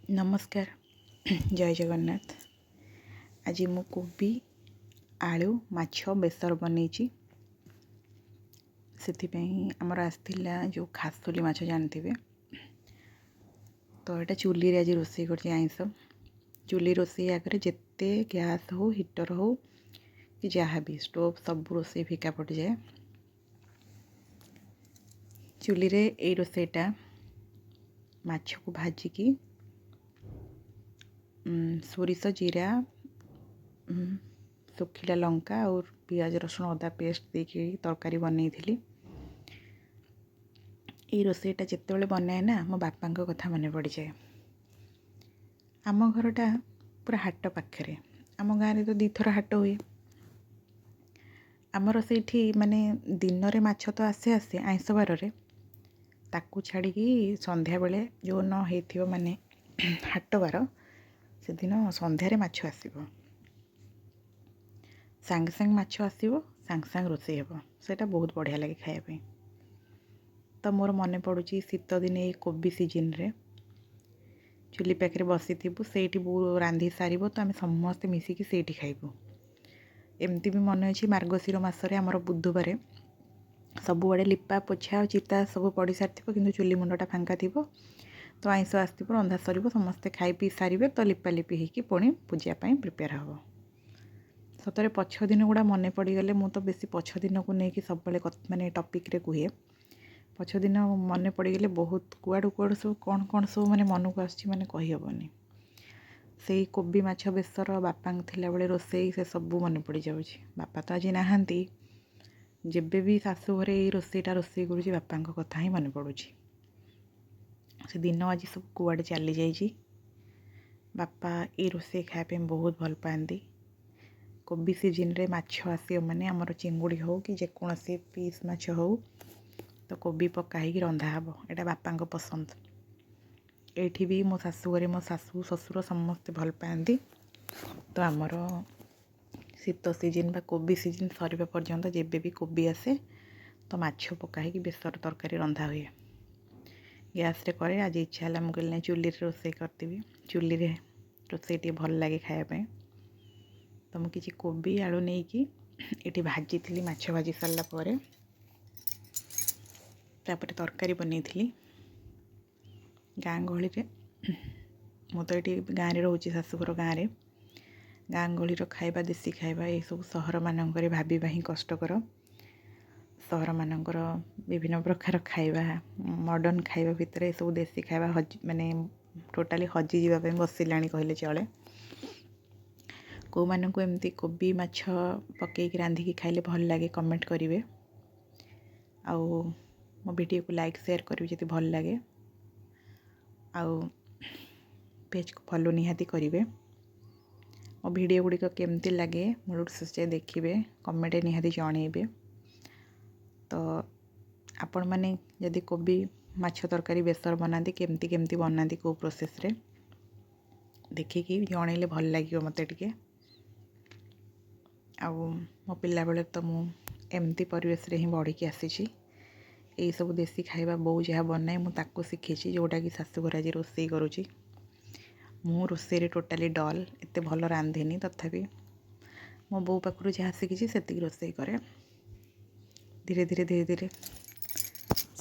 ନମସ୍କାର, ଜୟ ଜଗନ୍ନାଥ। ଆଜି ମୁଁ କୋବି ଆଳୁ ମାଛ ବେସର ବନେଇଛି। ସେଥିପାଇଁ ଆମର ଆସିଥିଲା ଯେଉଁ ଖାସୋଲି ମାଛ ଜାଣିଥିବେ ତ। ଏଇଟା ଚୁଲିରେ ଆଜି ରୋଷେଇ କରିଛି ଆଇଁଷ। ଚୁଲି ରୋଷେଇ ଆଗରେ ଯେତେ ଗ୍ୟାସ୍ ହଉ, ହିଟର୍ ହଉ କି ଯାହା ବି ଷ୍ଟୋଭ୍, ସବୁ ରୋଷେଇ ଫିକା ପଡ଼ିଯାଏ। ଚୁଲିରେ ଏଇ ରୋଷେଇଟା, ମାଛକୁ ଭାଜିକି ସୋରିଷ, ଜିରା, ଶୁଖିଲା ଲଙ୍କା ଆଉ ପିଆଜ, ରସୁଣ, ଅଦା ପେଷ୍ଟ ଦେଇକି ତରକାରୀ ବନେଇଥିଲି। ଏଇ ରୋଷେଇଟା ଯେତେବେଳେ ବନାଏ ନା, ମୋ ବାପାଙ୍କ କଥା ମନେ ପଡ଼ିଯାଏ। ଆମ ଘରଟା ପୁରା ହାଟ ପାଖରେ। ଆମ ଗାଁରେ ତ ଦୁଇଥର ହାଟ ହୁଏ। ଆମର ସେଇଠି ମାନେ ଦିନରେ ମାଛ ତ ଆସେ ଆସେ ଆଇଁଷ ବାରରେ, ତାକୁ ଛାଡ଼ିକି ସନ୍ଧ୍ୟାବେଳେ ଯେଉଁ ନ ହେଇଥିବ, ମାନେ ହାଟ ବାର, ସେଦିନ ସନ୍ଧ୍ୟାରେ ମାଛ ଆସିବ। ସାଙ୍ଗେ ସାଙ୍ଗେ ମାଛ ଆସିବ, ସାଙ୍ଗେ ସାଙ୍ଗେ ରୋଷେଇ ହେବ। ସେଇଟା ବହୁତ ବଢ଼ିଆ ଲାଗେ ଖାଇବା ପାଇଁ। ତ ମୋର ମନେ ପଡ଼ୁଛି, ଶୀତ ଦିନେ ଏଇ କୋବି ସିଜିନ୍ରେ ଚୁଲି ପାଖରେ ବସିଥିବୁ। ସେଇଠି ବୋଉ ରାନ୍ଧି ସାରିବ ତ ଆମେ ସମସ୍ତେ ମିଶିକି ସେଇଠି ଖାଇବୁ। ଏମିତି ବି ମନେ ଅଛି, ମାର୍ଗଶିର ମାସରେ ଆମର ବୁଧବାରେ ସବୁଆଡ଼େ ଲିପା ପୋଛା ଆଉ ଚିତା ସବୁ ପଡ଼ି ସାରିଥିବ, କିନ୍ତୁ ଚୁଲି ମୁଣ୍ଡଟା ଫାଙ୍କା ଥିବ। ତ ଆଇଁଷ ଆସିଥିବ, ରନ୍ଧା ସରିବ, ସମସ୍ତେ ଖାଇ ପିଇ ସାରିବେ ତ ଲିପା ଲିପି ହେଇକି ପୁଣି ପୂଜା ପାଇଁ ପ୍ରିପେୟାର ହେବ। ସତରେ ପଛ ଦିନ ଗୁଡ଼ା ମନେ ପଡ଼ିଗଲେ, ମୁଁ ତ ବେଶୀ ପଛ ଦିନକୁ ନେଇକି ସବୁବେଳେ ମାନେ ଟପିକ୍ରେ କୁହେ। ପଛ ଦିନ ମନେ ପଡ଼ିଗଲେ ବହୁତ କୁଆଡ଼ୁ କୁଆଡ଼ୁ ସବୁ କ'ଣ କ'ଣ ସବୁ ମାନେ ମନକୁ ଆସୁଛି, ମାନେ କହିହେବନି। ସେଇ କୋବି ମାଛ ବେସର, ବାପାଙ୍କ ଥିଲାବେଳେ ରୋଷେଇ, ସେ ସବୁ ମନେ ପଡ଼ିଯାଉଛି। ବାପା ତ ଆଜି ନାହାନ୍ତି। ଯେବେ ବି ଶାଶୁ ଘରେ ଏଇ ରୋଷେଇଟା ରୋଷେଇ କରୁଛି, ବାପାଙ୍କ କଥା ହିଁ ମନେ ପଡ଼ୁଛି। ସେ ଦିନ ଆଜି ସବୁ କୁଆଡ଼େ ଚାଲିଯାଇଛି। ବାପା ଏଇ ରୋଷେଇ ଖାଇବା ପାଇଁ ବହୁତ ଭଲ ପାଆନ୍ତି। କୋବି ସିଜିନ୍ରେ ମାଛ ଆସିବ ମାନେ ଆମର ଚିଙ୍ଗୁଡ଼ି ହେଉ କି ଯେକୌଣସି ପିସ୍ ମାଛ ହେଉ, ତ କୋବି ପକା ହେଇକି ରନ୍ଧା ହେବ। ଏଇଟା ବାପାଙ୍କ ପସନ୍ଦ। ଏଇଠି ବି ମୋ ଶାଶୁ ଘରେ ମୋ ଶାଶୁ ଶ୍ୱଶୁର ସମସ୍ତେ ଭଲ ପାଆନ୍ତି। ତ ଆମର ଶୀତ ସିଜିନ୍ ବା କୋବି ସିଜିନ୍ ସରିବା ପର୍ଯ୍ୟନ୍ତ ଯେବେ ବି କୋବି ଆସେ, ତ ମାଛ ପକା ହେଇକି ବେସର ତରକାରୀ ରନ୍ଧା ହୁଏ। ଗ୍ୟାସ୍ରେ କରେ, ଆଜି ଇଚ୍ଛା ହେଲା, ମୁଁ କହିଲି ନାଇଁ, ଚୁଲିରେ ରୋଷେଇ କରିଦେବି। ଚୁଲିରେ ରୋଷେଇ ଟିକେ ଭଲ ଲାଗେ ଖାଇବା ପାଇଁ। ତ ମୁଁ କିଛି କୋବି ଆଳୁ ନେଇକି ଏଠି ଭାଜିଥିଲି। ମାଛ ଭାଜି ସାରିଲା ପରେ ତାପରେ ତରକାରୀ ବନେଇଥିଲି। ଗାଁ ଗହଳିରେ, ମୁଁ ତ ଏଠି ଗାଁରେ ରହୁଛି, ଶାଶୁଘର ଗାଁରେ, ଗାଁ ଗହଳିର ଖାଇବା, ଦେଶୀ ଖାଇବା, ଏସବୁ ସହରମାନଙ୍କରେ ଭାବିବା ହିଁ କଷ୍ଟକର। ସହରମାନଙ୍କର ବିଭିନ୍ନ ପ୍ରକାର ଖାଇବା, ମଡ଼ର୍ଣ୍ଣ ଖାଇବା ଭିତରେ ଏସବୁ ଦେଶୀ ଖାଇବା ହଜି, ମାନେ ଟୋଟାଲି ହଜିଯିବା ପାଇଁ ବସିଲାଣି କହିଲେ ଚଳେ। କେଉଁମାନଙ୍କୁ ଏମିତି କୋବି ମାଛ ପକେଇକି ରାନ୍ଧିକି ଖାଇଲେ ଭଲ ଲାଗେ, କମେଣ୍ଟ କରିବେ। ଆଉ ମୋ ଭିଡ଼ିଓକୁ ଲାଇକ୍, ସେୟାର କରିବେ ଯଦି ଭଲ ଲାଗେ। ଆଉ ପେଜ୍କୁ ଫଲୋ ନିହାତି କରିବେ। ମୋ ଭିଡ଼ିଓ ଗୁଡ଼ିକ କେମିତି ଲାଗେ, ମୂଳରୁ ଶେଷ ଯାଏ ଦେଖିବେ, କମେଣ୍ଟ ନିହାତି ଜଣେଇବେ। ତ ଆପଣମାନେ ଯଦି କୋବି ମାଛ ତରକାରୀ ବେସର ବନାନ୍ତି, କେମିତି କେମିତି ବନାନ୍ତି, କେଉଁ ପ୍ରୋସେସ୍ରେ, ଦେଖିକି ଜଣେଇଲେ ଭଲ ଲାଗିବ ମୋତେ ଟିକେ। ଆଉ ମୋ ପିଲାବେଳେ ତ ମୁଁ ଏମିତି ପରିବେଶରେ ହିଁ ବଢ଼ିକି ଆସିଛି। ଏଇସବୁ ଦେଶୀ ଖାଇବା ବୋଉ ଯାହା ବନାଏ, ମୁଁ ତାକୁ ଶିଖିଛି, ଯେଉଁଟାକି ଶାଶୁଘରେ ଆଜି ରୋଷେଇ କରୁଛି। ମୁଁ ରୋଷେଇରେ ଟୋଟାଲି ଡଲ୍, ଏତେ ଭଲ ରାନ୍ଧିନି। ତଥାପି ମୋ ବୋଉ ପାଖରୁ ଯାହା ଶିଖିଛି, ସେତିକି ରୋଷେଇ କରେ। ଧୀରେ ଧୀରେ ଧୀରେ ଧୀରେ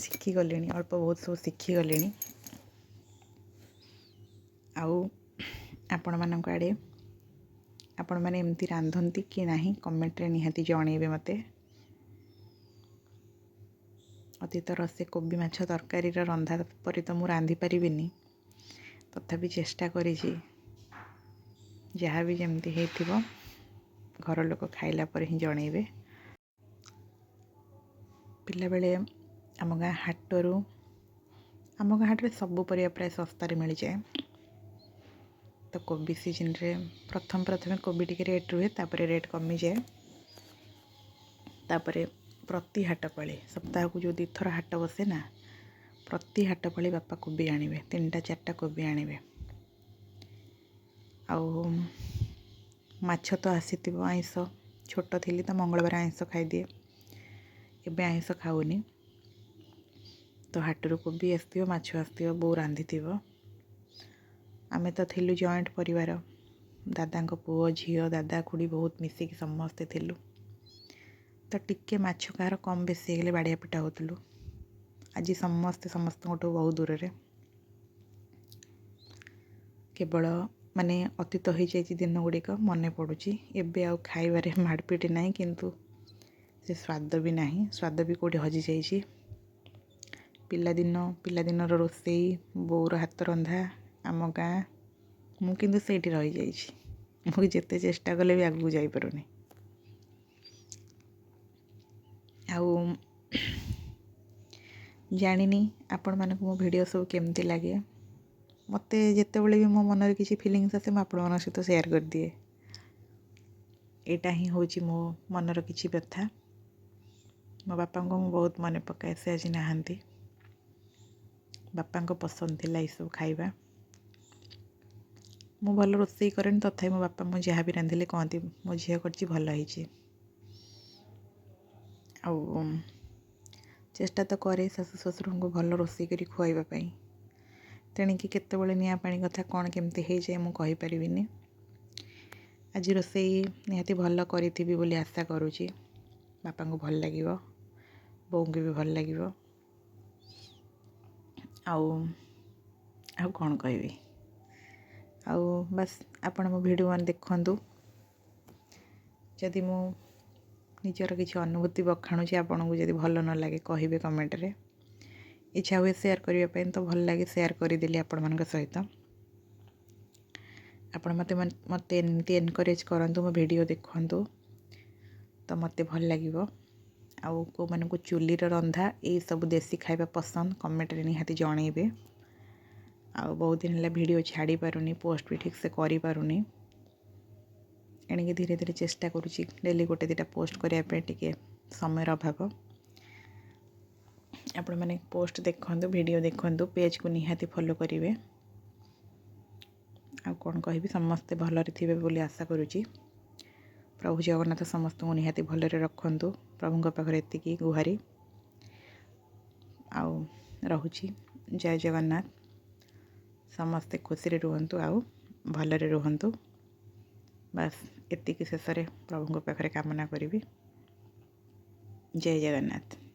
ଶିଖିଗଲିଣି, ଅଳ୍ପ ବହୁତ ସବୁ ଶିଖିଗଲିଣି। ଆଉ ଆପଣମାନଙ୍କ ଆଡ଼େ ଆପଣମାନେ ଏମିତି ରାନ୍ଧନ୍ତି କି ନାହିଁ, କମେଣ୍ଟରେ ନିହାତି ଜଣେଇବେ ମୋତେ। ଅତୀତର ସେ କୋବି ମାଛ ତରକାରୀର ରନ୍ଧା ପରି ତ ମୁଁ ରାନ୍ଧି ପାରିବିନି, ତଥାପି ଚେଷ୍ଟା କରିଛି। ଯାହା ବି ଯେମିତି ହେଇଥିବ, ଘର ଲୋକ ଖାଇଲା ପରେ ହିଁ ଜଣେଇବେ। ପିଲାବେଳେ ଆମ ଗାଁ ହାଟରୁ, ଆମ ଗାଁ ହାଟରେ ସବୁ ପରିବା ପ୍ରାୟ ଶସ୍ତାରେ ମିଳିଯାଏ। ତ କୋବି ସିଜିନ୍ରେ ପ୍ରଥମେ ପ୍ରଥମେ କୋବି ଟିକେ ରେଟ୍ ରୁହେ, ତାପରେ ରେଟ୍ କମିଯାଏ। ତାପରେ ପ୍ରତି ହାଟ ପାଳି, ସପ୍ତାହକୁ ଯେଉଁ ଦୁଇଥର ହାଟ ବସେ ନା, ପ୍ରତି ହାଟ ପାଳି ବାପା କୋବି ଆଣିବେ, ତିନିଟା ଚାରିଟା କୋବି ଆଣିବେ। ଆଉ ମାଛ ତ ଆସିଥିବ ଆଇଁଷ। ଛୋଟ ଥିଲି ତ ମଙ୍ଗଳବାର ଆଇଁଷ ଖାଇଦିଏ, ଏବେ ଆଇଁଷ ଖାଉନି। ତ ହାଟରୁ କୋବି ଆସିଥିବ, ମାଛ ଆସିଥିବ, ବୋଉ ରାନ୍ଧିଥିବ। ଆମେ ତ ଥିଲୁ ଜଏଣ୍ଟ ପରିବାର, ଦାଦାଙ୍କ ପୁଅ ଝିଅ, ଦାଦା ଖୁଡ଼ି ବହୁତ ମିଶିକି ସମସ୍ତେ ଥିଲୁ। ତ ଟିକେ ମାଛ କାହାର କମ୍ ବେଶୀ ହେଇଗଲେ ବାଡ଼ିଆ ପିଟା ହେଉଥିଲୁ। ଆଜି ସମସ୍ତେ ସମସ୍ତଙ୍କଠୁ ବହୁତ ଦୂରରେ। କେବଳ ମାନେ ଅତୀତ ହେଇଯାଇଛି ଦିନ ଗୁଡ଼ିକ, ମନେ ପଡ଼ୁଛି। ଏବେ ଆଉ ଖାଇବାରେ ମାଡ଼ପିଟି ନାହିଁ, କିନ୍ତୁ ସେ ସ୍ୱାଦ ବି ନାହିଁ, ସ୍ୱାଦ ବି କେଉଁଠି ହଜିଯାଇଛି। ପିଲାଦିନର ରୋଷେଇ, ବୋଉର ହାତ ରନ୍ଧା, ଆମ ଗାଁ, ମୁଁ କିନ୍ତୁ ସେଇଠି ରହିଯାଇଛି। ମୁଁ ଯେତେ ଚେଷ୍ଟା କଲେ ବି ଆଗକୁ ଯାଇପାରୁନି। ଆଉ ଜାଣିନି ଆପଣମାନଙ୍କୁ ମୋ ଭିଡ଼ିଓ ସବୁ କେମିତି ଲାଗେ। ମୋତେ ଯେତେବେଳେ ବି ମୋ ମନରେ କିଛି ଫିଲିଙ୍ଗସ୍ ଆସେ, ମୁଁ ଆପଣମାନଙ୍କ ସହିତ ସେୟାର କରିଦିଏ। ଏଇଟା ହିଁ ହେଉଛି ମୋ ମନର କିଛି ବ୍ୟଥା। ମୋ ବାପାଙ୍କୁ ମୁଁ ବହୁତ ମନେ ପକାଏ, ସେ ଆଜି ନାହାନ୍ତି। ବାପାଙ୍କ ପସନ୍ଦ ଥିଲା ଏଇସବୁ ଖାଇବା। ମୁଁ ଭଲ ରୋଷେଇ କରେନି, ତଥାପି ମୋ ବାପା ମୁଁ ଯାହା ବି ରାନ୍ଧିଲେ କହନ୍ତି ମୋ ଝିଅ କରିଛି, ଭଲ ହେଇଛି। ଆଉ ଚେଷ୍ଟା ତ କରେ ଶାଶୁ ଶ୍ୱଶୁରଙ୍କୁ ଭଲ ରୋଷେଇ କରି ଖୁଆଇବା ପାଇଁ। ତେଣିକି କେତେବେଳେ ନିଆଁ ପାଣି କଥା କ'ଣ କେମିତି ହେଇଯାଏ ମୁଁ କହିପାରିବିନି। ଆଜି ରୋଷେଇ ନିହାତି ଭଲ କରିଥିବି ବୋଲି ଆଶା କରୁଛି। ବାପାଙ୍କୁ ଭଲ ଲାଗିବ, ବୋଉଙ୍କୁ ବି ଭଲ ଲାଗିବ। ଆଉ ଆଉ କ'ଣ କହିବି, ଆଉ ବାସ୍ ଆପଣ ମୋ ଭିଡ଼ିଓ ମାନେ ଦେଖନ୍ତୁ। ଯଦି ମୁଁ ନିଜର କିଛି ଅନୁଭୂତି ବଖାଣୁଛି, ଆପଣଙ୍କୁ ଯଦି ଭଲ ନ ଲାଗେ କହିବେ କମେଣ୍ଟରେ। ଇଚ୍ଛା ହୁଏ ସେୟାର କରିବା ପାଇଁ ତ ଭଲ ଲାଗେ, ସେୟାର କରିଦେଲି ଆପଣମାନଙ୍କ ସହିତ। ଆପଣ ମୋତେ ଏମିତି ଏନକରେଜ୍ କରନ୍ତୁ, ମୋ ଭିଡ଼ିଓ ଦେଖନ୍ତୁ ତ ମୋତେ ଭଲ ଲାଗିବ। ଆଉ କେଉଁମାନଙ୍କୁ ଚୁଲିର ରନ୍ଧା ଏଇସବୁ ଦେଶୀ ଖାଇବା ପସନ୍ଦ, କମେଣ୍ଟରେ ନିହାତି ଜଣେଇବେ। ଆଉ ବହୁତ ଦିନ ହେଲା ଭିଡ଼ିଓ ଛାଡ଼ି ପାରୁନି, ପୋଷ୍ଟ ବି ଠିକ୍ସେ କରିପାରୁନି। ଏଣିକି ଧୀରେ ଧୀରେ ଚେଷ୍ଟା କରୁଛି ଡେଲି ଗୋଟେ ଦୁଇଟା ପୋଷ୍ଟ କରିବା ପାଇଁ, ଟିକେ ସମୟର ଅଭାବ। ଆପଣମାନେ ପୋଷ୍ଟ ଦେଖନ୍ତୁ, ଭିଡ଼ିଓ ଦେଖନ୍ତୁ, ପେଜ୍କୁ ନିହାତି ଫଲୋ କରିବେ। ଆଉ କ'ଣ କହିବି, ସମସ୍ତେ ଭଲରେ ଥିବେ ବୋଲି ଆଶା କରୁଛି। ପ୍ରଭୁ ଜଗନ୍ନାଥ ସମସ୍ତଙ୍କୁ ନିହାତି ଭଲରେ ରଖନ୍ତୁ, ପ୍ରଭୁଙ୍କ ପାଖରେ ଏତିକି ଗୁହାରି। ଆଉ ରହୁଛି, ଜୟ ଜଗନ୍ନାଥ। ସମସ୍ତେ ଖୁସିରେ ରୁହନ୍ତୁ ଆଉ ଭଲରେ ରୁହନ୍ତୁ, ବାସ୍ ଏତିକି ଶେଷରେ ପ୍ରଭୁଙ୍କ ପାଖରେ କାମନା କରିବି। ଜୟ ଜଗନ୍ନାଥ।